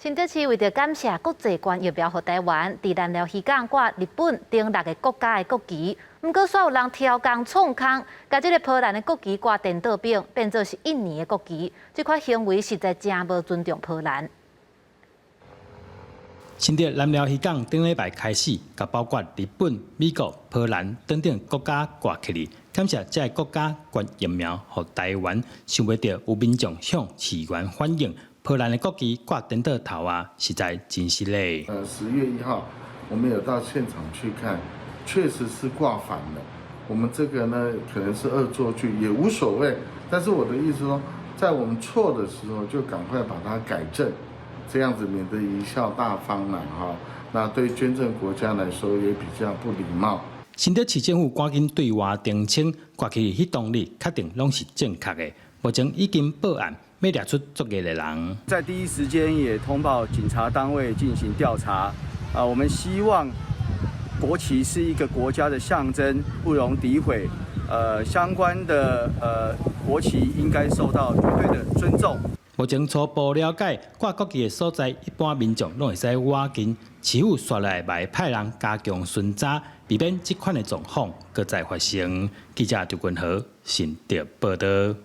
新竹市為著感謝國際捐疫苗予臺灣，佇南寮漁港掛日本等六個國家的國旗。毋過，煞有人刁工創空，共這个波蘭的國旗掛顛倒反，變做是印尼的國旗。這款行為實在誠無尊重波蘭。新竹南寮漁港頂禮拜開始，共包括日本、美國、波蘭等等國家掛起來，感謝這个國家捐疫苗予臺灣。想袂著有民眾向市員反映，波蘭的國旗掛顛倒頭啊，實在真失禮。10月1號，我們有到現場去看，確實是掛反了。我們這個呢，可能是惡作劇，也無所謂。但是我的意思說，在我們錯的時候，就趕快把它改正，這樣子免得貽笑大方啦，哈。那對捐贈國家來說也比較不禮貌。新竹市政府趕緊對外澄清，掛起彼當日確定攏是正確的，目前已經報案，欲掠出作惡的人。在第一時間也通報警察單位進行調查。啊，我們希望國旗是一個國家的象徵，不容詆毀。相關的國旗應該受到絕對的尊重。目前初步了解，掛國旗的所在，一般民眾攏會使倚近。市府紲來會派人加強巡查，避免這款的狀況閣再發生。記者張君和新竹報導。